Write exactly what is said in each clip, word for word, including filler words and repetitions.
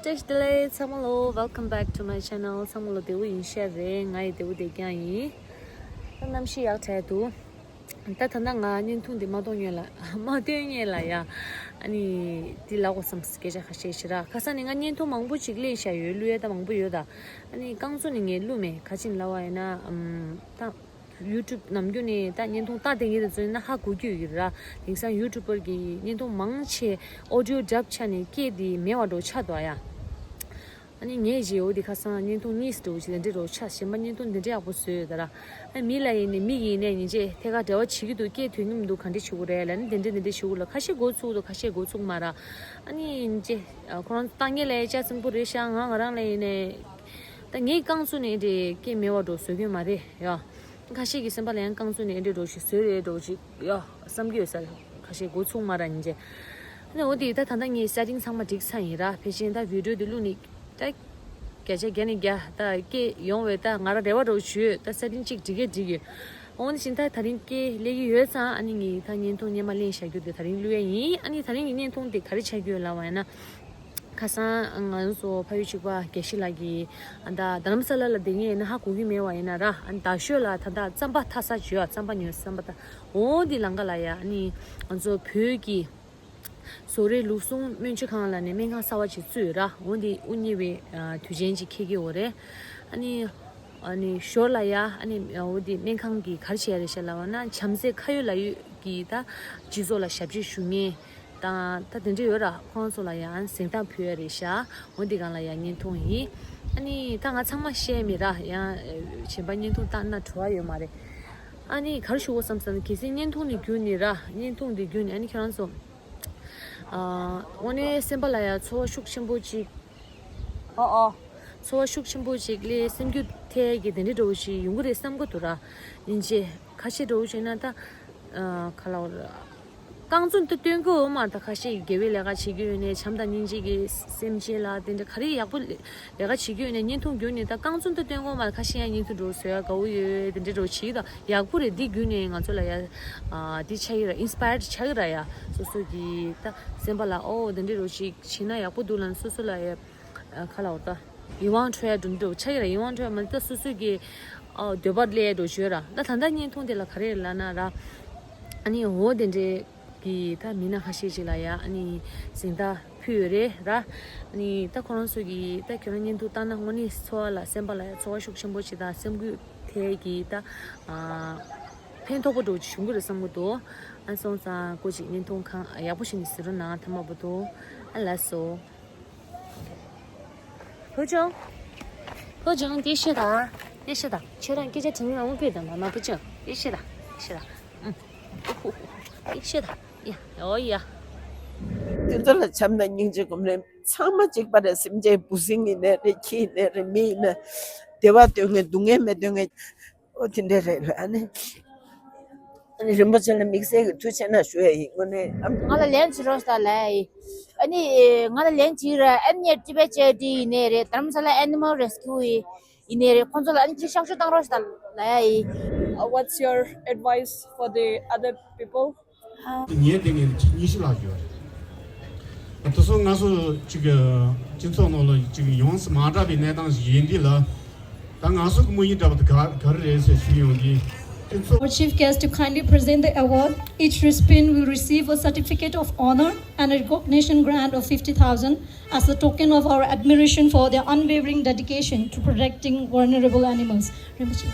བཀྲ་ཤིས་བདེ་ལེགས་ཚང་མ་ལོ། Welcome back to my channel. ཚང་མ་ལོ་བདེ་པོ་ཡིན་ཤག་རེད། ང་ཡི་བདེ་པོ་བདེ་རྐྱང་ཡིན། ད་གནམ་གཤིས་ཡག་དྲགས་འདུག་ད་ད་ལྟ་ང་བརྙན་ཐུང་འདི་མ་གཏོང་སྔོན་ལ་མ་སྟོན་སྔོན་ལ་ཡ། ཨ་ནི་འདི་ལབ་དགོས་བསམ། སྐད་ཆ་ཁ་ཤས་ཤིག་ར། ཁ་སང་ནས་ང་བརྙན་ཐུང་མང་པོ་ཅིག་ལེན་བཞག་ཡོད། བླུག་ཡ་ད་མང་པོ་ཡོད་ད། ཨ་ནི་རྐང་བཙུགས་ནས་ངས་བླུགས་མེད། ག་ཅིག་ལབ་པ་ཡིན་ན་ཨམ་ད། YouTube ནམ་རྒྱུན་ནས་ད་བརྙན་ཐུང་ལྟ་བསྡད་མཁན་དེ་ཚོ་ཡིན་ན་ཧ་གོ་རྒྱུ་ཡོད་ཀྱི་རེད་ར། དེང་སང་ཡུ་ཊུབ་པར་གྱི་བརྙན་ཐུང་མང་ཆེ་ཨོ་ཌི་ཡོ་སྒྲ་ཆ་ནས་སྐད་དེ་མེད་པ་འདྲ་ཆགས་འདུག་ཡ། ཨ་ནི་ངས་རྗེས་འོ་དེ་ཁ་སང་བརྙན་ཐུང་གཉིས་འདྲ་བོ་ཞིག་དེ་འདྲ་འདྲ་ཆགས། གཞན་པ་བརྙན་ཐུང་དེ་འདྲ་ཡག་པོ་བཟོས་ཡོད་ད་ར། ཨ་མི་ལ་ཡིན་ནས་མི་ཡིན་ནས་ཉིན་རྗེས་ཐད་ཀར་འབྲེལ་བ་བྱེད་ཀྱི་འདུག་སྐད་ཐོན་གྱི་མི་འདུག་ག་འདྲ་བྱེད་དགོས་རེད་ལབ་ནས་དེ་འདྲ་དེ་འདྲ་ཞུ་གི་ལ། ཁ་ཤས་མགོ་ཚོས་འདུག་ཁ་ཤས་མགོ་ཚོས་མ་ར། ཨ་ནི་ཉིན་རྗེས་ཁོ་རང་ཚོ་ལྟ་མཁན་ལ་ཡ་ལྕགས་སྲིན་པོ་རེད་ཤག་ང་ང་རང་ལ་ཡིན་ནས་ད་ངའི་རྐང་བཙུགས་ནས་དེ་འདྲ་སྐད་མེད་པ་འདྲ་བོ་བཟོ་མཁན་མ་རེད་ཡ། ཁ་ཤས་ཀྱིས་སེམས་པ་ལ་ཡང་རྐང་བཙུགས་ནས་ཨེ་འདྲ་འདྲ་བོ་ཞིག་བཟོས་རེད་འདྲ་བོ་ཞིག་ཡ་བསམ་གྱི་ཡོད་ས་རེད། ཁ་ཤས་མགོ་ཚོས་མ་ར་ཉིན་རྗེས། ཨ་ནི་འོ་དེ་ད་ད་ལྟ་ངས་སེ་ཊིང་ཚང་མ་འགྲིག་ཚར་ཡིན་ར། ཕལ་ཆེར་ད་བི་ཌི་ཡོ་དེ་བླུགས་ནས་ད་བརྒྱ་ཆ་བརྒྱ་ནས་བརྒྱ་ད་སྐད་ཡོང་བའི་ད་ང་རང་རེ་བ་འདྲ་བོ་ཞུ་ཡོད། ད་སེ་ཊིང་གཅིག་འགྲིག་གས་འགྲིག་ཡོད། འོ་ནི་བཞིན་ད་ད་རིང་སྐད་སླེབས་ཀྱི་ཡོད་ཙང་ཨ་ནི་ངས་ད་བརྙན་ཐུང་སྔོན་མ་ལེན་བཞག་རྒྱུ་དེ་ད་རིང་བླུགས་ཡ་ཡིན། ཨ་ནི་ད་རིང་གི་བརྙན་ཐུང་དེ་ག་རེ་ཆགས་ཀྱི་ཡོད་ལབ་པ་ཡིན་ན། ཁ་སང་ང་ཚོ་ཕ་ཡུལ་གཅིག་པ་དགེ་བཤེས་ལགས་ཀྱིས་ཨ་ད་རྡ་རམ་ས་ལ་ལ་བསྡད་མཁན་ཡིན་ན་ཧ་གོ་གི་མེད་པ་ཡིན་ན་ར། ཨ་ནི་རྡ་ཤོད་ལ་ད་ལྟ་རྩམ་པ་འཐག་ས་བྱོས། རྩམ་པ་ཉོ་རྩམ་པ་འཐག་འོ་འདི་ལམ་ཁ་ལ་ཡ། ཨ་ནི་ང་ཚོ་བོད་ཀྱི་བཟོ་རིག་ལུགས་ཟུང་སྨན་བཅོས་ཁང་ལ་ནས་སྨན་ཁང་གསར་པ་ཅིག་བཙུགས་ཡོད་ར། འོ་འདི་དབུ་བརྙེས་པའི་དུས་ཆེན་ཅིག་འཁེལ་གྱི་ཡོད་རེད། ཨ་ནི་ཨ་ནི་ཞོར་ལ་ཡ་ཨ་ནི་འོ་འདི་སྨན་ཁང་གིས་ག་རེ་བྱས་རེད་ཤག་ལབ་པ་ན། བྱམས་བརྩེ་ཁ་ཡོད་ལག་ཡོད་ཀྱི་ད་སྤྱི་ཚོགས་ལ་ཞབས་ཕྱི་ཞུ་མཁན་དང་ད་དེ་འདྲ་ཡོད་ར། ཁོང་ཚོ་ལ་ཡང་གཟེངས་རྟགས་ཕུལ་ཡ་རེད་ཤག་འོ་འདི་སྒང་ལ་ཡང་བརྙན་ཐུང་ཡིན། ཨ་ནི་ད་ང་ཚང་མ་བཤད་མེད་ར། ཡང་གཞན་པ་བརྙན་ཐུང་བཏང་ན་བྲོ་བ་ཡོད་མ་རེད། ཨ་ནི་ག་རེ་ཞུ་དགོས་བསམ་ས་ན། གལ་སྲིད་བརྙན་ཐུང་འདི་བརྒྱུད་ནས་ར། བརྙན་ཐུང་འདི་བརྒྱུད་ནས་ཨ་ནི་ཁྱེད་རང་ཚོ་ཨ་དངོས་གནས་སེམས་པ་ལ་ཡང་ཚོར་བ་ཤུགས་ཆེན་པོ་ཅིག་ཨོ་ཨོ། ཚོར་བ་ཤུགས་ཆེན་པོ་ཅིག་སླེབས། སེམས་འགུལ་ཐེབས་ཀྱི་དེ་འདྲའི་འདྲ་བོ་ཞིག་ཡོང་གི་རེད་བསམ་གྱི་འདུག་ར། ཡིན་ཅེ་ཁ་ཤས་འདྲ་བོ་བྱས་ན་ད་ཨ་ག་ལབ་དགོས་རེད། རྐང་བཙུགས་དེ་སྟོན་གྱི་ཡོད་མ་རེད། ད་ཁ་ཤས་དགེ་བའི་ལས་ཀ་བྱེད་ཀྱི་ཡོད་ནས་བྱམས་དང་སྙིང་རྗེ་གི་སེམས་ཅན་ལ་དེ་འདྲ་ག་རེ་ཡག་པོ་ལས་ལས་ཀ་བྱེད་ཀྱི་ཡོད་ནས་བརྙན་ཐུང་བརྒྱུད་ནས་ད་རྐང་བཙུགས་དེ་སྟོན་གྱི་ཡོད་མ་རེད། ཁ་ཤས་ཡང་བརྙན་ཐུང་འདྲ་བོ་བཟོ་ཡ་དགའ་བོ་ཡོད། དེ་འདྲ་འདྲ་བོ་བྱེད་ཀྱི་ད་ཡག་པོ་རེད། འདི་བརྒྱུད་ནས་ང་ཚོ་ལ་ཡ་ཨ་འདི་ཆགས་ཀྱི་ར། ཨིན་སི་པ་ཡར་ཆགས་ཀྱི་ར་ཡ། སོ་སོ་གི་ད་སེམས་པ་ལ་ཨོ་དེ་འདྲ་འདྲ་བོ་ཞིག་བྱེད་ན་ཡག་པོ་འདུག་ལབ་ནས་སོ་སོ་ལ་ཡ་ཨ་ག་ལབ་དགོས་རེད། ད་ཡིད་དབང་འཕྲོག་ཡ་འདྲ་འདྲ་ཆགས་ཀྱི་ར། ཡིད་དབང་འཕྲོག་ཡ་མ་ད་སོ་སོ་གི་ཨ་འདོད་པ་སླེབས་འགྲོ་བྱོས་ར། ད་ད་ལྟ་བརྙན་ཐུང་དེ་ལ་ག་རེ་ལབ་ན་ར། ཨ་ནི་འོ་དེ་འདྲའི་གི་ད་མི་སྣ་ཁ་ཤས་ཅིག་ལ་ཡ་ཨ་ནི་གཟེངས་རྟགས་ཕུལ་ཡོད་རེད་ར། ཨ་ནི་ད་ཁོ་རང་ཚོ་གི་ད་ཁྱོད་རང་བརྙན་ཐུང་བཏང་ན་དངོས་གནས་ཚོར་བ་ལ་སེམས་པ་ལ་ཡ་ཚོར་བ་ཤུགས་ཆེན་པོ་ཅིག་དང་སེམས་འགུལ་ཐེབས་ཀྱི་ད་ཨ་ཕན་ཐོགས་པོ་འདྲ་བོ་ཅིག་བྱུང་གི་རེད་བསམ་གྱི་འདུག་ཨ་སོང་ཙང་སྐུ་མཁྱེན་བརྙན་ཐུང་ཁང་ཡག་པོ་ཞིག་ནས་གཟིགས་རོགས་གནང་། ཐ་མག་པོ་འདུག་ཨ་ལགས་སོ། བུ་ཆུང་། བུ་ཆུང་། དེ་ཤི་ད། དེ་ཤི་ད། ཁྱོད་རང་སྐད་ཆ་དྲི་ཉན་འོང་ཕེབས་དང་ད་ན་བུ་ཆུང་། དེ་ཤི་ད། ཤི་ད། ཨུ། དེ་ཤི་ད། ཡ། ཨོ་ཡ། དེ་ཚོ་ལ་བྱམས་དང་སྙིང་རྗེ་སྒོམ་ནས་ཚང་མ་གཅིག་པ་རེད། སེམས་ཅན་འབུ་སྲིན་ཡིན་ནའི་རེད། ཁྱི་ཡིན་ནའི་རེད། མི་ཡིན་ན་བདེ་བ་འདོད་མཁན་སྡུག་བསྔལ་མི་འདོད་མཁན། ཨོ་དེ་འདྲ་རེད་ལ། ཨ་ནི་ཨ་ནི་རིན་པོ་ཆེ་ལ་དམིགས་བསལ་གྱི་ཐུགས་རྗེ་ཆེ་གནང་ཞུ་ཡ་ཡིན། དངོས་གནས་ཨམ། ང་ལ་ལན་བྱེད་རོགས་ཞུ་ལ་ཡི། ཨ་ནི་ང་ལ་ལན་བྱེད་ར། ཨ་ནི་ཊི་བེཊ་ཅེ་རི་ཊི་ཡིན་ནའི་རེད། དྷ་རམ་ས་ལ་ཨེ་ནི་མལ་རེ་སི་ཀིའུ་ཡིན་ནའི་རེད། ཁོང་ཚོ་ལ་ཨ་ནི་ཅིག་གཤག་བཅོས་བཏང་རོགས་ཞུ་ལ་ཡི། Uh, what's your advice for the other people? ངའི་སྟེང་ནས་ཉི་ཤུ་ལྷག་ཡོད་རེད། དེ་ཚོ་ང་ཚོ་གཅིག་སྤྱི་ཚོགས་ནང་ལ་གཅིག་ཡོངས་སུ་མ་གྲགས་པའི་གནས་སྟངས་ཤིག་ཡིན་དུས་ལ། ད་ང་ཚོ་གི་དམིགས་ཡུལ་འདྲ་པོ་དེ་ག་ག་རེ་རེད་ཟེར་ཞུས་ཡོང་དུས། དེ་ཚོ། Our Chief Guest to kindly present the award. Each recipient will receive a certificate of honor and a recognition grant of fifty thousand as a token of our admiration for their unwavering dedication to protecting vulnerable animals. རིན་པོ་ཆེ།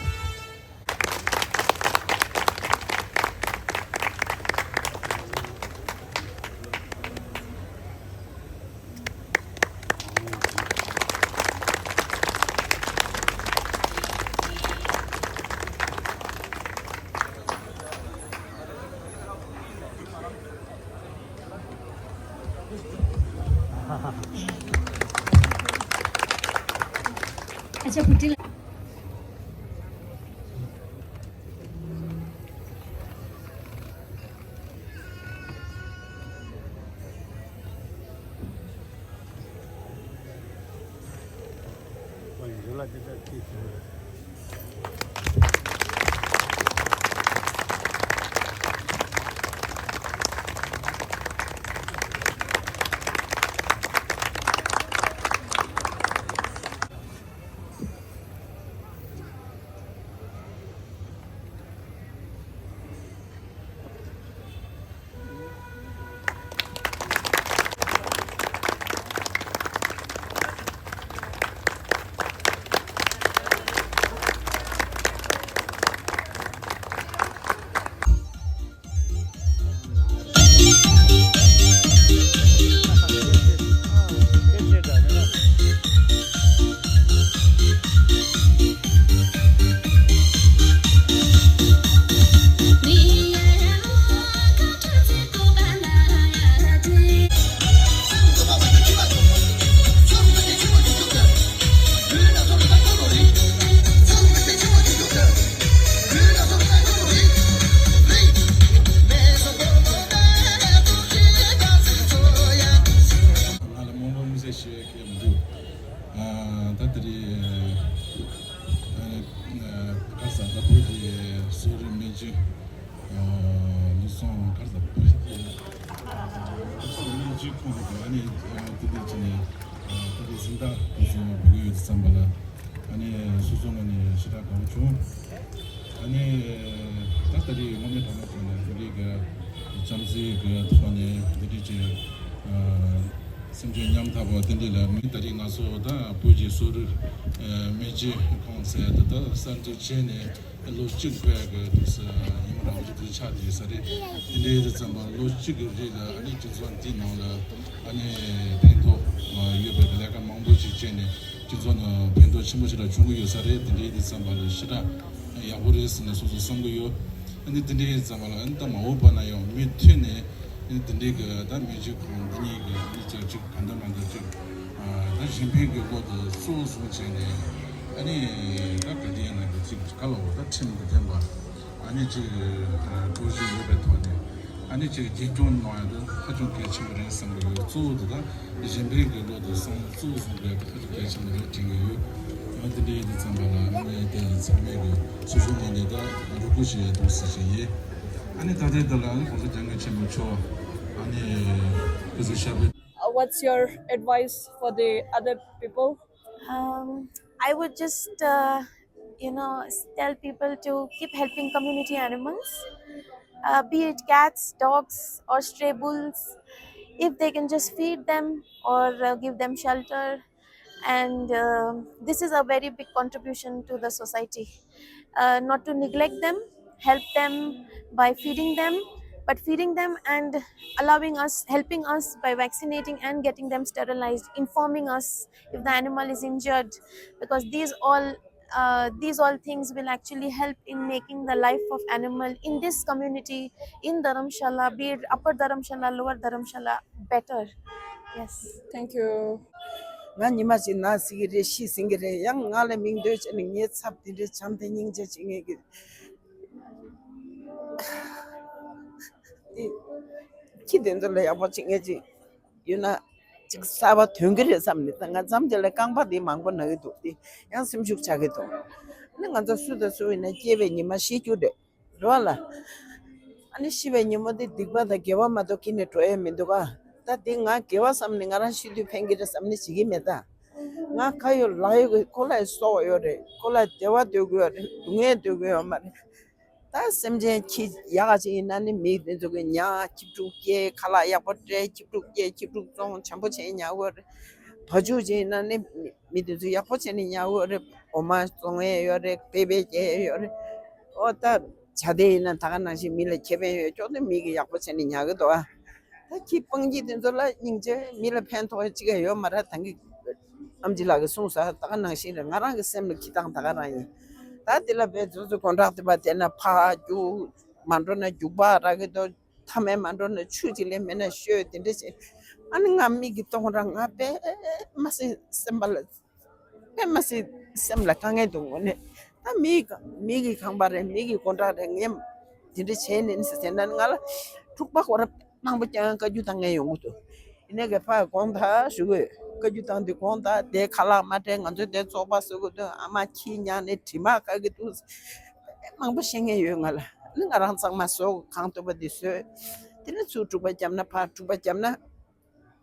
ཨ་ཅག་བུ་ཏི་ལ། ཨ་ད་དེ་རིང་ཨ་ནི་ཨ་ག་ས་ད་བོད་ཀྱི་གསོ་རིག་སྨན་བཅོས་ཨ་ལུགས་སྲོལ་ག་ས་བོད་ཀྱི་ཨ་གསོ་སྨན་བཅོས་ཁོངས་ཀྱི་ཨ་ནི་ཨ་དེ་འདྲ་བྱས་ནས་ཨ་ད་དེ་གཟེངས་རྟགས་དེ་ཚོ་འབུལ་གྱི་ཡོད་དུས་ཙམ་པ་ལ་ཨ་ནི་སོ་སོ་ངོས་ནས་ཞེ་དྲག་དགའ་པོ་བྱུང་། ཨ་ནི་ད་ད་རེས་དངོས་གནས་དྲང་གནས་བྱས་ན་དེ་འདྲའི་གི་བྱམས་བརྩེའི་གི་ཐོག་ནས་དེ་འདྲའི་ཅིག་ཨ་སེམས་ཅན་ཉམ་ཐག་པ་དེ་འདྲ་ལ་མི། ད་རེས་ང་ཚོ་ད་བོད་ཀྱི་གསོ་རིག་ཨ་སྨན་བཅོས་ཁང་ཟེར་དེ་ད་གསར་འཛུགས་བྱས་ནས་ལོ་གཅིག་འཁོར་ཡག་གི་དུས་སུ་ཉི་མ་རང་གཅིག་དུས་ཆགས་བསྡད་ས་རེད། དེ་འདྲའི་ཡིན་དུས་ཙམ་པ་ལོ་གཅིག་གི་རིང་ལ་ཨ་ནི་སྤྱི་ཚོགས་འདིའི་ནང་ལ་ཨ་ནི་ཕན་ཐོགས་ཡོད་པའི་ལས་ཀ་མང་པོ་ཞིག་བྱས་ནས་སྤྱི་ཚོགས་ནང་ཕན་ཐོགས་ཆེན་པོ་ཞིག་ལ་བྱུང་གི་ཡོད་ས་རེད། དེ་འདྲའི་ཡིན་དུས་ཙམ་པ་ལ་ཞེ་དྲག་ཡག་པོ་རེད་ཟེར་ནས་སོ་སོ་བསམ་གྱི་ཡོད། ཨ་ནི་དེ་འདྲའི་ཡིན་ཙམ་པ་ལ་ཨ་ནི་ད་མ་འོངས་པ་ན་ཡང་མུ་མཐུད་ནས་ཨ་ནི་དེ་འདྲའི་གི་ད་སྨན་བཅོས་ཁང་འདི་གཉིས་ཀྱི་ཨ་ནི་ཅིག་ཅིག་གང་ལྟར་མ་ལྟར་ཅིག་ད་གཞན་ཕན་གྱི་བློ་དེ་གཙོ་བོ་བཟུང་བྱས་ནས་ཨ་ནི་ད་ག་དེ་ཡིན་ན་གི་ཅིག་ག་ལ་འོ་ད་ཁྲིམས་དང་མཐུན་པ་ཨ་ནི་ཅིག་གྲོས་གཞི་ཡོད་པའི་ཐོག་ནས་ཨ་ནི་ཅིག་རྒྱུན་སྐྱོང་གནང་ཡ་དེ་ཧ་ཅང་གལ་ཆེན་པོ་རེད་བསམ་གྱི་ཡོད། གཙོ་བོ་དེ་ད་གཞན་ཕན་གྱི་བློ་དེ་བསམ་བློ་གཙོ་བོ་བཟུང་དགོས་པ་ཧ་ཅང་གལ་ཆེན་པོ་རེད་དྲན་གྱི་ཡོད། ཨ་དེ་འདྲ་ཡིན་དུས་ཙམ་པ་ལ་ཨ་ནི་དེ་ཚང་མས་གི་སོ་སོ་ངོས་ནས་ད་རོགས་སྐྱོར་བྱེད་ཡ་འདུག་ཟེར་བཞིན་ཡིན། ཨ་ནི་ད་ལྟའི་དེ་ལ་ཨ་ནི་༸གོང་ས་༸སྐྱབས་མགོན་ཆེན་པོ་མཆོག་ཨ་ནི་སྐུ་ཚེ་ཞབས་པད། Uh, what's your advice for the other people? Um, I would just, uh, you know, s- tell people to keep helping community animals, uh, be it cats, dogs, or stray bulls. If they can just feed them or uh, give them shelter, and uh, this is a very big contribution to the society. Uh, not to neglect them, help them by feeding them, but feeding them and allowing us, helping us by vaccinating and getting them sterilized, informing us if the animal is injured, because these all uh, these all things will actually help in making the life of animal in this community, in Dharamshala, be it Upper Dharamshala, Lower Dharamshala, better. Yes. Thank you. ང་ཉི་མ་ཞིག་ན་སྲིད་ཀྱི་རེད། ཤི་ཟིན་གྱི་རེད། ཡང་ང་ལ་མིང་འདོད་བྱས་ནས་ངའི་ཚབ་དེ་འདྲའི་བྱམས་བརྩེ་སྙིང་རྗེ་བྱེད་མཁན་གྱི་ཁྱི་དེ་ཚོ་ལ་ཡག་པོ་བྱེད་མཁན་ཅིག་ཡོད་ན་ཅིག་གསར་པ་ཐོན་གྱི་རེད་བསམ་ནས། ད་ང་མཚམས་དེ་ལ་རྐང་པ་དེ་མང་པོ་ན་གི་འདུག་དེ་ཡང་སེམས་ཤུགས་ཆག་གི་འདུག་ཨ་ནི་ང་ཚོ་སུ་དང་སུ་ཡིན་ན་སྐྱེས་པའི་ཉི་མ་ཤི་རྒྱུ་རེད། རེད་བ་ལ། ཨ་ནི་ཤི་བའི་ཉིན་མོ་དེ་སྡིག་པ་དང་དགེ་བ་མ་གཏོགས་ཁྱེར་ནས་འགྲོ་ཡས་མི་འདུག་ག་ད་དེ་ང་དགེ་བ་བསམ་ནས་ང་རང་ཤི་དུས་ཕན་གྱི་རེད་བསམ་ནས་བྱེད་ཀྱི་མེད་ད། ང་ཁ་ཡོད་ལག་ཡོད་ཀྱི་ཁོ་ལ་སྲོག་ཡོད་རེད། ཁོ་ལ་བདེ་བ་འདོད་ཀྱི་ཡོད་རེད། སྡུག་བསྔལ་འདོད་ཀྱི་ཡོད་མ་རེད། ད་སེམས་ཅན་ཁྱི་ཡག་ག་ཅིག་ཡིན་ན་ནི་མི་དེ་ཚོ་གི་ཉ་ཁྱི་ཕྲུག་སྐྱེ་ཁ་ལག་ཡག་པོ་སྤྲད། ཁྱི་ཕྲུག་སྐྱེ་ཁྱི་ཕྲུག་བཙོང་བྱམས་པོ་བྱས་ཉར་གི་ཡོད་རེད། བ་ཕྱུགས་ཅིག་ཡིན་ན་ནི་མི་མི་དེ་ཚོ་ཡག་པོ་བྱས་ནས་ཉར་གི་ཡོད་རེད། འོ་མ་བཙོང་ཡས་ཡོད་རེད། པེ་པེ་སྐྱེ་ཡས་ཡོད་རེད། ཨོ་ད་བྱ་དེ་ཡིན་ན་ད་ག་ནང་བཞིན་མི་ལ་ཁེ་ཕན་ཡོད་ཅོག་ཏུ་མི་གི་ཡག་པོ་བྱས་ནས་ཉར་གི་འདུག་ཨ། ད་ཁྱི་སྤང་ཁྱི་དེ་ཚོ་ལ་སྙིང་རྗེ་མི་ལ་ཕན་ཐོགས་ཅི་ག་ཡོད་མ་རེད། ད་གི་ཨམ་ཆི་ལགས་ཀྱིས་གསུངས་ས་ད་ག་ནང་བཞིན་རེད། ང་རང་གི་སེམས་ལ་ཁྱི་དང་ད་ག་རང་ཡིན། ད་དེ་ལ་བས་ཚོ་ཚོ་དགོང་དྲག་དེ་པ་དེ་ན་ཕ་རྒྱུག་མ་འགྲོ་ན་རྒྱུག་པ་རག་གི་འདུག་མཐའ་མའི་མ་འགྲོ་ན་ཆུ་ཅིག་ལས་མེད་ན་ཤོད་དེ་འདྲ་བྱས། ཨ་ནི་ང་མིག་གིས་མཐོང་ར་ང་དཔེ་མ་སྲིད་སེམས་པ་ལ་དཔེ་མ་སྲིད་སེམས་ལ་དཀའ་ངལ་འདུག་དངོས་གནས་ད་མིག་མིག་གི་ཁང་པ་རེད། མིག་གི་དགོང་དྲག་རེད། ངས་དེ་འདྲ་བྱས་ནས་ཟེར་ན་ང་ལ་འཁྲུག་པ་ཁོ་ར་མང་པོ་རྐྱང་བཀའ་བཀྱོན་བཏང་མཁན་ཡོང་གི་འདུག་ཡིན་ནའི་གི་ཕ་དགོངས་དག་ཞུ་གི་ཡོད། བཀའ་བཀྱོན་བཏང་དུས་དགོངས་དག་དེ་ཁ་ལག་མ་སྤྲད། ང་ཚོས་དེ་བཙོག་པ་བཟོ་གི་འདུག་ཨ་མ་ཁྱི་ཉག་ནས་དྲི་མ་ཁ་གི་འདུག་མང་པོ་བཤད་མཁན་ཡོད་ང་ལ། ནི་ང་རང་གཙང་མ་བཟོ། གང་ཐུབ་པ་དེ་བཟོས། དེ་ནས་ཚུར་འཁྲུག་པ་བརྒྱབ་ན་ཕར་འཁྲུག་པ་བརྒྱབ་ན།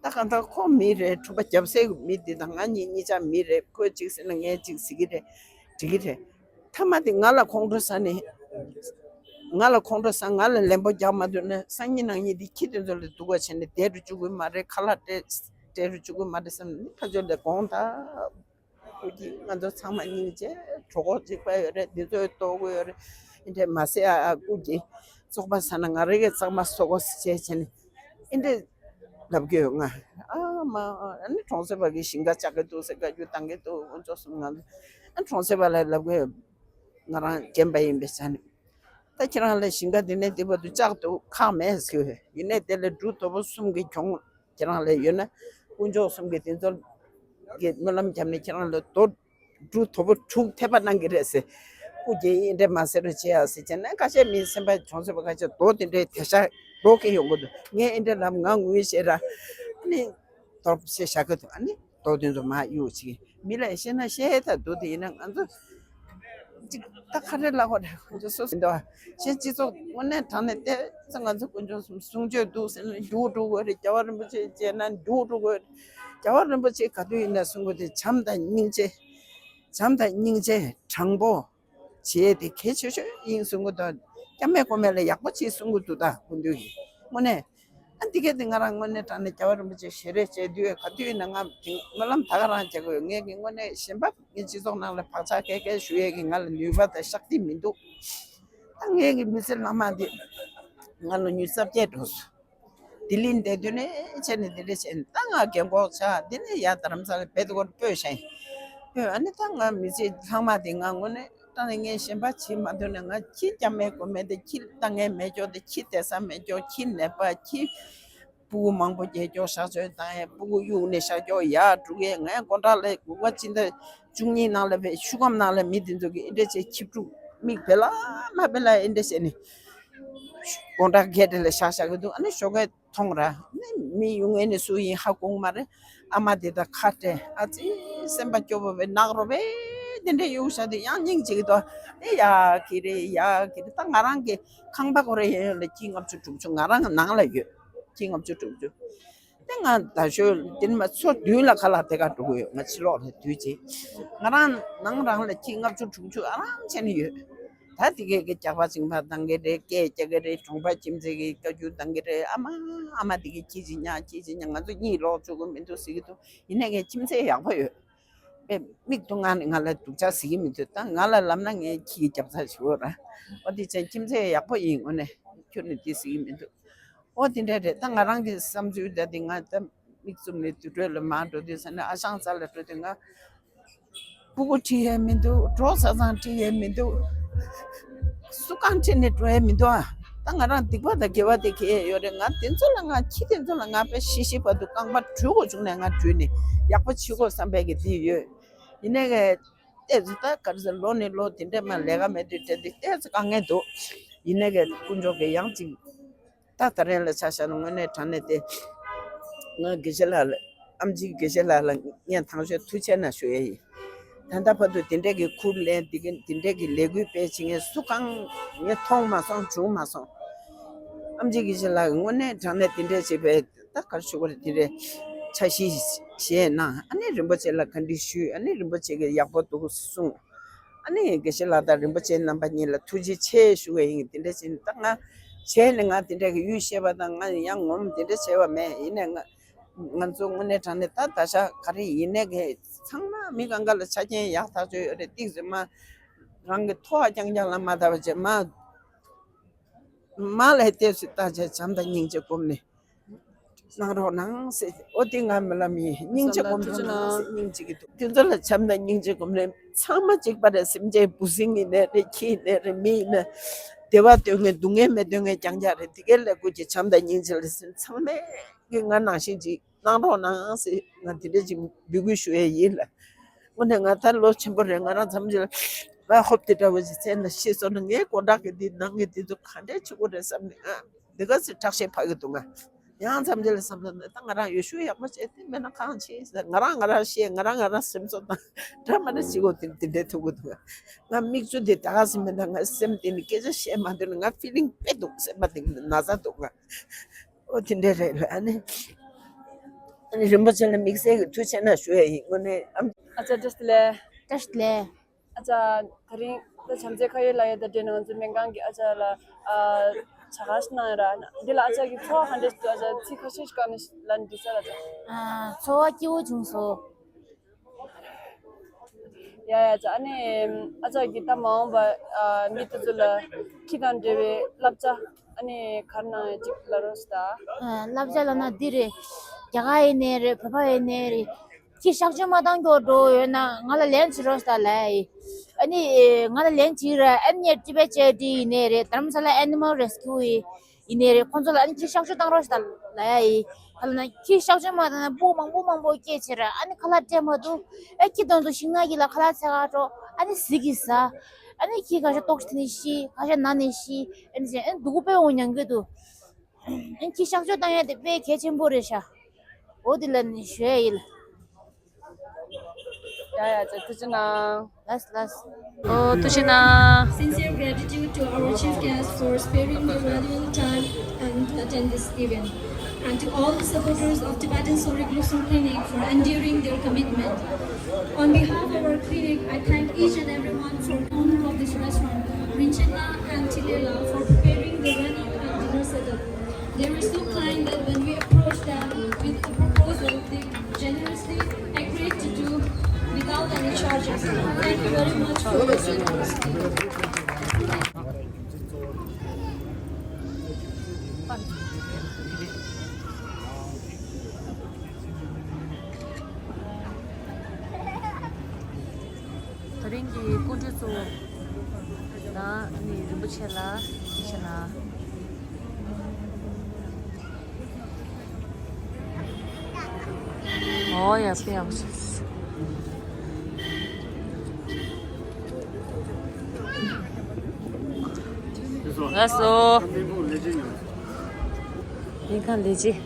ད་གང་ལྟར་ཁོ་མི་རེད། འཁྲུག་པ་བརྒྱབ་སའི་མི་དེ་དང་ང་གཉིས་གཉིས་ཆ་མི་རེད། ཁོས་གཅིག་ཟེར་ན་ངས་གཅིག་ཟེར་གི་རེད། འགྲིག་གི་རེད། མཐའ་མ་དེ་ང་ལ་ཁོང་ཁྲོ་ཟ་ནས། ང་ལ་ཁོང་ཁྲོ་ཟ། ང་ལ་ལན་པོ་རྒྱག་མ་ཐུབ་ན་སང་ཉིན་གནངས་ཉིན་དེ་ཁྱི་དེ་ཚོ་ལ་སྡུག་པ་བྱས་ནས་བསྡད་རུ་བཅུག་གི་མ་རེད། ཁ་ལག་སྤྲད་སྤྲད་རུ་བཅུག་གི་མ་རེད་བསམ་ནས་ཕར་ཕྱོགས་ལ་དགོངས་དག་སྐུ་མཁྱེན། ང་ཚོ་ཚང་མ་སྙིང་རྗེ། གྲོད་ཁོག་གཅིག་པ་ཡོད་རེད། འདི་ཚོས་ལྟོ་གོས་ཡོད་རེད། འདི་འདྲས་མ་ཟེར་ཨ། ཨ་སྐུ་མཁྱེན། བཙོག་པ་ཟ་ན་ང་རང་གི་གཙང་མ་བཟོ་དགོས་ཟེར་བྱས་བྱས་ནས་འདི་འདྲས་ལབ་གི་ཡོད་ང་། ཨ་མ། ཨ་ནི་གྲོང་གསེབ་པ་གི་ཞིང་ཁ་བཅག་གི་འདུག་ཟེར་བཀའ་བཀྱོན་བཏང་གི་འདུག་དཀོན་མཆོག་གསུམ། ང་ཚོ་ཨ་གྲོང་གསེབ་པ་ལ་ལབ་གི་ཡོད། ང་རང་རྒན་པ་ཡིན་པའི་ཆ་ནས། ད་ཁྱེད་རང་ལ་ཞིང་ཁ་འདི་ནས་འདི་བར་དུ་བཅག་འདུག་ཁག་མེད་ཟེར། ཡིན་ནའི་དེ་ལ་འབྲུ་དོ་པོ་གསུམ་གྱི་གྱོང་ཁྱེད་རང་ལ་ཡོད་ན་དཀོན་མཆོག་གསུམ་གྱིས་དེ་ཚོ་གི་སྨོན་ལམ་བརྒྱབ་ནས་ཁྱེད་རང་ལ་རྡོ་འབྲུ་དོ་པོ་དྲུག་ཐེབས་པ་གནང་གི་རེད་ཟེར། སྐུ་མཁྱེན་འདི་འདྲས་མ་ཟེར་རོགས་བྱེད་ཡ་ཟེར་བྱས་ན་ཁ་ཤས་མིའི་སེམས་པ་གྱོང་ཚད་པ་ཁ་ཤས་རྡོ་དེ་འདྲས་དེ་ཤ་རྡོ་སྐྱེ་ཡོང་གི་འདུག་ངས་འདི་འདྲས་ལབ། ང་ངུས་བཤད་ར་ཨ་ནི་དོར་བཤད་བཞག་གི་འདུག་ཨ་ནི། ཏོག་དོན་དུ་མ་གཡུག་ཅིག་མི་ལ་བཤད་ན་བཤད་ད་འདུག་དེ་ཡིན་ན་ང་ཚོ་ཅིག་ད་ཁ་རེ་ལ་ཧོ་རེ་ཁོ་ཚོ་སོ་སོ་འདུག་གཞན་སྤྱི་ཚོགས་དངོས་གནས་དྲང་ནས་བལྟས་ཚེ་ང་ཚོ་དཀོན་མཆོག་གསུམ་གསུང་ཆོས་འདུག་ཟེར་ན་རྒྱུགས་འགྲོ་དགོས་རེད། རྒྱལ་བ་རིན་པོ་ཆེ་མཇལ་ན་རྒྱུགས་འགྲོ་དགོས་རེད། རྒྱལ་བ་རིན་པོ་ཆེ་ག་དུས་ཡིན་ན་གསུང་གི་དེ་བྱམས་དང་སྙིང་རྗེ། བྱམས་དང་སྙིང་རྗེ་དྲང་པོ། བྱས་ཏེ་གལ་ཆེ་ཤོས་ཡིན་གསུང་གི་འདུག་སྐྱབས་མེད་ཀོ་མེད་ལ་ཡག་པོ་བྱས་གསུང་གི་འདུག་ད་སྐུ་མདུན་གྱིས་དངོས་གནས། ཨ་འདི་གས་དེ་ང་རང་དངོས་གནས་དྲང་གནས་རྒྱལ་བ་རིན་པོ་ཆེ་ཞལ་རས་མཇལ་དུས་ག་དུས་ཡིན་ན་ང་དེ་སྨོན་ལམ་ད་ག་རང་བྱེད་དགོས་ངས་ཀྱི་དངོས་གནས་གཞན་པ་ངའི་སྤྱི་ཚོགས་ནང་ལ་བག་ཆགས་སྐད་སྐད་ཞུ་ཡས་ཀྱི་ང་ལ་ནུས་པ་དང་ཤག་ཏི་མི་འདུག་ད་ངས་ཀྱི་མི་ཚེ་ལྷག་མ་འདི་ང་ལ་ཉུ་རྩ་བརྒྱད་འགྲོ་སོང་། ལྡི་ལི་འདས་དུས་ནས་བྱས་ནས་འདི་འདྲ་བྱས་ནས་ད་ང་རྒན་གོག་ཆགས་འདི་ནས་ཡར་རྡ་རམ་ས་ལ་བེད་སྐོར་སྤོས་ཤིང་སྤོས། ཨ་ནི་ད་ང་མི་ཚེ་ལྷག་མ་དེ་ང་དངོས་གནས་ད་ནི་ངས་གཞན་པ་བྱེད་མ་ཐུབ་ནས་ང་ཁྱི་སྐྱབས་མེད་ཀོ་མེད་དེ་ཁྱི་ལྟ་མཁན་མེད་ཀྱོག་དེ་ཁྱི་བསྡད་ས་མེད་ཀྱོག་ཁྱི་ནད་པ་ཁྱི་སྤུ་གུ་མང་པོ་སྐྱེས་ཀྱོག་གཤག་བཅོས་བཏང་ཡས་སྤུ་གུ་གཡུག་ནས་གཤག་ཀྱོག་ཡར་འགྲོ་གས་ངའི་སྒོ་འགྲམ་ལ་དགུན་ཁ་སྤྱི་ཟླ་བཅུ་གཉིས་ནང་ལ་བས་ཤུ་ཁམས་ནང་ལ་མི་དེ་ཚོ་གི་ཨེ་འདྲ་བྱས་ཁྱི་ཕྲུག་མིག་བེ་ལ་མ་བེ་ལ་ཨེ་འདྲ་བྱས་ནས། སྒོ་འགྲམ་སྒལ་ཏེ་ལ་ཤག་ཤག་གི་འདུག་ཨ་ནི་ཞོགས་ཀས་མཐོང་ར། ཨ་ནི་མི་ཡོང་ངེས་ནས་སུ་ཡིན་ཧ་གོ་མ་རེད། ཨ་མ་དེ་དང་ཁ་བྲལ་ཨ་ཙི་སེམས་པ་སྐྱོ་བོ་བས་ནག་རོ་བས་དེ་འདྲས་ཡོང་ཤག་དེ་ཡང་སྙིང་རྗེ་གི་འདུག་ཨ་ནི་ཡ་གི་རེད་ཡ་གི་རེད། ད་ང་རང་གི་ཁང་པ་ཁོ་རེ་ཡོད་ཡོད་ལ་ཁྱི་ལྔ་བཅུ་དྲུག་ཅུ་ང་རང་གི་ནང་ལ་ཡོད། ཁྱི་ལྔ་བཅུ་དྲུག་ཅུ། དེ་ང་ད་ཞོལ་དེ་ནི་མ་ཚོ་མདུན་ལ་ཁ་ལག་དེ་ག་འགྲོ་གི་ཡོད། ང་ཕྱི་ལོགས་ལ་དུས་ཅི་ང་རང་ནང་རང་ལ་ཁྱི་ལྔ་བཅུ་དྲུག་ཅུ་ཨ་རང་བྱས་ནས་ཡོད། ད་དེ་གས་ཀྱི་ཇག་པ་ཅིང་པ་བཏང་གི་རེད། སྐད་རྒྱག་གི་རེད། གྲོང་པ་ཁྱིམ་མཚེས་ཀྱི་བཀའ་བཀྱོན་བཏང་གི་རེད། ཨ་མ་ཨ་མ་དེ་གས་ཁྱི་ཅི་ཉག་ཁྱི་ཅི་ཉག་ང་ཚོ་གཉིད་ལོག་བཅུག་གི་མི་འདུག་ཟེར་གི་འདུག་ཡིན་ནའི་ངའི་ཁྱིམ་མཚེས་ཡག་པོ་ཡོད། པས་མིག་ཏུ་ང་ནི་ང་ལ་སྡུག་ཅག་ཟེར་གི་མི་འདུག་ད་ང་ལ་ལབ་ན་ངའི་ཁྱི་གི་རྒྱབ་རྩ་ཞུ་བ་ར། ཨོ་དེ་ཅན་ཁྱིམ་མཚེས་ཡག་པོ་ཡིན། དངོས་གནས་ཁྱོད་ནི་དེ་ཟེར་གི་མི་འདུག་ཨོ་དེ་འདྲ་རེད། ད་ང་རང་གི་བསམ་ཚུལ་ད་དེ་ང་ད་མིག་བཙུམ་ནས་དུར་ཁྲོད་ལ་མར་འགྲོ་དུས་ཟེར་ན་ཨ་ཞང་ས་ལ་འགྲོ་དུས་ང་སྤུ་གུ་ཁྲིད་ཡས་མི་འདུག་གྲོགས་ས་ཚང་ཁྲིད་ཡས་མི་འདུག་སུ་གང་ཁྲིད་ནས་འགྲོ་ཡས་མི་འདུག་ཨ་ད་ང་རང་སྡིག་པ་དང་དགེ་བ་དེ་གས་ཡོད་རེད། ང་དེ་ཚོ་ལ་ང་ཁྱི་དེ་ཚོ་ལ་ང་དཔེ་ཤི་ཤི་བར་དུ་རྐང་པ་དྲུད་དགོས་བྱུང་ནས་ང་དྲུད་ནས་ཡག་པོ་བྱེད་དགོས་བསམ་པའི་གི་དེ་ཡོད། ཡིན་ནའི་གས་ཏེ་ཚོ་ད་ག་རེ་ཟེར་ལོ་ནས་ལོ་དེ་འདྲས་མ་ལས་ཀ་མེད་དུས་དེ་དེ་ཏེ་ཚོ་དཀའ་ངལ་འདུག་ཡིན་ནའི་གས་དཀོན་མཆོག་གི་ཡང་ཅིག་ད་ད་རེས་ལ་ཆ་བཞག་ན་དངོས་གནས་དྲང་གནས་དེ། ང་དགེ་བཤེས་ལགས་ལ་ཨམ་ཆི་དགེ་བཤེས་ལགས་ལ་སྙན་ཐང་ཤོས་ཐུགས་ཆེ་གནང་ཞུ་ཡས་ཡིན། ད་ལྟ་བར་དུ་དེ་འདྲས་ཀྱི་ཁུར་ལེན་དེ་གི་དེ་འདྲས་ཀྱི་ལས་འགུལ་སྤེལ་བྱེད་མཁན་སུ་གང་ངས་མཐོང་མ་སོང་བྱུང་མ་སོང་། ཨམ་ཆི་དགེ་བཤེས་ལགས་དངོས་གནས་དྲང་གནས་དེ་འདྲས་བྱེད་པའི་ད་ག་རེ་ཞུ་དགོས་རེད། དེ་འདྲས་འཆར་གཞི་བཞེས་གནང་། ཨ་ནི་རིན་པོ་ཆེ་ལ་བཀའ་འདྲི་ཞུས། ཨ་ནི་རིན་པོ་ཆེ་གིས་ཡག་པོ་འདུག་གསུངས། ཨ་ནི་དགེ་བཤེས་ལགས་དང་རིན་པོ་ཆེ་རྣམ་པ་གཉིས་ལ་ཐུགས་རྗེ་ཆེ་ཞུ་བ་ཡིན། དེ་འདྲ་བྱས་ནས་ད་ང་བྱས་ནས་ང་དེ་འདྲ་གི་ཡུལ་ཤེས་པ་དང་ང་ཡང་ངོམ་དེ་འདྲ་བྱས་པ་མེད། ཡིན་ནའི་ང་ང་ཚོ་དངོས་གནས་དྲང་གནས་ད་ད་ཆ་ག་རེ་ཡིན་ནའི་གི་ཚང་མ་མི་གང་ག་ལ་ཆ་རྐྱེན་ཡག་ཐག་ཆོད་ཡོད་རེད། ཏིག་ཙམ་མ་རང་གི་ཐོ་བ་རྐྱང་རྐྱང་ལ་མ་བལྟ་བ་བྱས་མ་མ་ལ་ལྟས་སུ་ལྟ་བྱས་བྱམས་དང་སྙིང་རྗེ་སྒོམ་ནས། གནང་རོགས་གནང་ཟེར། ཨོ་དེ་ང་མི་ལ་མི་སྙིང་རྗེ་སྒོམ་རོགས་གནང་ཟེར་སྙིང་རྗེ་གི་འདུག་དེ་ཚོ་ལ་བྱམས་དང་སྙིང་རྗེ་སྒོམ་ནས་ཚང་མ་གཅིག་པ་རེད། སེམས་ཅན་འབུ་སྲིན་ཡིན་ནའི་རེད། ཁྱི་ཡིན་ནའི་རེད། མི་ཡིན་ནའི་བདེ་བ་འདོད་མཁན་སྡུག་བསྔལ་མི་འདོད་མཁན་རྐྱང་རྐྱང་རེད། དེ་གའི་ལས་འགུལ་གྱི་བྱམས་དང་སྙིང་རྗེ་ལ་སེམས་ཚང་མས་ཀྱི་ང་ནང་བཞིན་ཅིག་གནང་རོགས་གནང་ཟེར་ང་དེ་འདྲ་ཅིག་འབོད་སྐུལ་ཞུ་ཡས་ཡིན་ལ། དངོས་གནས་ང་ད་ལོ་ཆེན་པོ་རེད། ང་རང་མཚམས་ཅིག་ལ་ང་ཧོབ་དེ་འདྲ་བོ་ཞིག་བཙལ་ན་ཤེས་སོང་ན་ངའི་དགོན་བདག་གི་འདི་ནང་གི་འདི་ཚོ་ག་འདྲས་བྱེད་དགོས་རེད་བསམ་ནས་ང་འདི་ག་ཚོད་ཁྲག་ཤེད་འཕར་གི་འདུག་ང་ཡང་མཚམས་ཅིག་ལ་བསམ་བློ་ནས་ད་ང་རང་ཡོ་ཤུ་ཡག་པོ་བྱས་ཏེ་མེད་ན་གང་བྱེད་ཟེར། ང་རང་ང་རང་ཤེས། ང་རང་ང་རང་སེམས་གསོ་དང་འདྲ་མ་འདྲ་བྱེད་དགོས་དེ་འདི་འདྲའི་ཐུག་གི་འདུག་ང་མིག་ཆུ་དེ་ད་ག་སེ་མེད་ན་ང་སེམས་དེ་ནི་སྐད་ཆ་བཤད་མ་འདོད་ན་ང་ཕི་ལིང་དཔེ་འདུག་སེམས་པ་དེ་ན་ཚ་འདུག་ང་ཨོ་དེ་འདྲ་རེད་ལ། ཨ་ནི་ཨ་ནི་རིན་པོ་ཆེ་ལ་དམིགས་བསལ་གྱི་ཐུགས་ཆེ་གནང་ཞུ་ཡ་ཡིན། དངོས་གནས་ཨམ། ཨ་ཅག་བཀྲ་ཤིས་བདེ་ལེགས། བཀྲ་ཤིས་བདེ་ལེགས། ཨ་ཅག་དེ་རིང་ད་བྱམས་བརྩེའི་ཁ་ཡོད་ལག་ཡོད་དང་འབྲེལ་ནས་ང་ཚོའི་སྨན་ཁང་གི་ཨ་ཅག་ལ་ཨ་བྱ་དགའ་ཞིག་གནང་ཡོད་ར། འདི་ལ་ཨ་ཅག་གི་ཚོར་བ་ག་འདྲས་ཞིག་འདུག་ཨ་ཅག་ཚིག་ཁ་ཤས་ཤིག་བཀག་ནས་ལབ་ན་འགྲིག་ས་རེད་ཨ་ཅག་ཨ་ཚོར་བ་སྐྱིད་པོ་བྱུང་སོང་། ཡ་ཡ་ཅག་ཨ་ནི་ཨ་ཅག་གིས་ད་མ་འོངས་པ་ཨ་མི་དེ་ཚོ་ལ་ཁྱི་དང་འབྲེལ་བའི་བསླབ་བྱ་ཨ་ནི་ག་རེ་གནང་ཡོད་ཅིག་ལབ་རོགས་ཞུ་ད། ཨ་བསླབ་བྱ་ལབ་ན་འདི་རེད། རྒྱ་གར་ཡིན་ནའི་རེད། བོད་པ་ཡིན་ནའི་རེད། ཁྱི་གཤག་བཅོས་མ་བཏང་མགྱོགས་འགྲོ་ཡོད་ན་ང་ལ་ལན་བྱེད་རོགས་ཞུ་ད་ལབ་ཡ་ཡིན། ཨ་ནི་ང་ལ་ལན་བྱེད་ར། ཨ་ནི་ཊི་བེཊ་ཅེ་རི་ཊི་ཡིན་ནའི་རེད། དྷ་རམ་ས་ལ་ཨེ་ནི་མལ་རེ་སི་ཀིའུ་ཡིན། ཡིན་ནའི་རེད། ཁོང་ཚོ་ལ་ཨ་ནི་ཁྱི་གཤག་བཅོས་བཏང་རོགས་ཞུ་ད་ལབ་ཡ་ཡིན། ག་ལབ་ན་ཁྱི་གཤག་བཅོས་མ་བཏང་ན་སྤུ་མང་པོ་མང་པོ་སྐྱེས་བྱེད་ར། ཨ་ནི་ཁ་ལག་སྤྲད་མ་ཐུབ། ཨ་ཁྱི་དང་དུ་ཤིང་ནགས་ཀྱི་ལ་ཁ་ལག་འཚོལ་ག་འགྲོ། ཨ་ནི་ཟིག་གིས་ཟ། ཨ་ནི་ཁྱི་ཁ་ཤས་ལྟོགས་ནས་ཤི། ཁ་ཤས་ན་ནས་ཤི། ཨ་ནི་ཨ་ནི་སྡུག་པོ་དཔེ་འོ་མྱངས་ཀྱི་འདུག་ཨ་ནི་ཁྱི་གཤག་བཅོས་བཏང་ཡ་དེ་དཔེ་གལ་ཆེན་པོ་རེད་ཤག་འོ་དེ་ལ་ནི་ཞུ་ཡ་ཡིན་ལ། ཡ་ཡ་ཅེ་ཐུགས་རྗེ་གནང་། ལགས་ལགས། ཨོ་ཐུགས་རྗེ་གནང་། Sincere gratitude to our chief guest for sparing the valuable time and attend this event, and to all the supporters of Tibetan Solar Group Clinic for enduring their commitment. On behalf of our clinic, I thank each and everyone for the owner of this restaurant, Rinchen La and Tile La, for preparing the running and dinner setup. They were so kind that when we approached them with a proposal, they generously agreed to do without any charges. Thank you very much for your generosity. ད་རིང་གི་སྐུ་མགྲོན་གཙོ་བོ་དང་ནི་རིན་པོ་ཆེ་ལ་ཤ་ན། ཨོ་ཡ་ཕི་ཡ་བ་ཤ། ལགས་སོ། ལས་ཁང་ལས་བྱེད།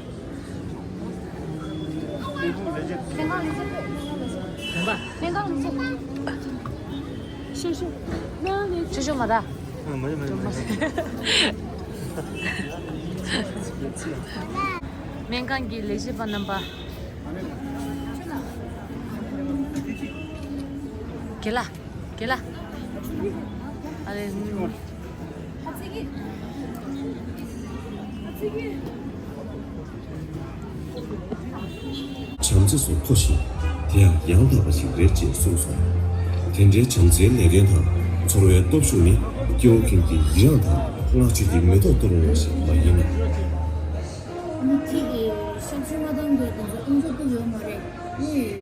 ཤོ་ཤོ་མ་ར། སྨན་ཁང་གི་ལས་བྱེད་པ་རྣམ་པ། དགེ་ལགས། དགེ་ལགས། ཨ་ལེ། བྱམས་བརྩེ་སོགས་མཐོ་ཞིང་། དེ་ཡང་ཡང་དག་པ་ཞིག་རེད་ཅེས་གསུངས་སོ། དེ་འདྲའི་བྱམས་བརྩེའི་ལས་དོན་དང་ཚོར་བའི་སྟོབས་ཤུགས་ནི་སྐྱེ་བོ་ཀུན་གྱི་ཡི་རངས་དང་བསྔགས་བརྗོད་ཀྱི་མེ་ཏོག་གཏོར་འོང་བ་ཞིག་མ་ཡིན་ནམ། མི་ཁྱེད་ཀྱིས་ཞབས་ཞུ་མ་བཏང་རྒྱུའི་དོན་དུ་དབུ་འཛུགས་ཐུབ་ཡོད་མ་རེད།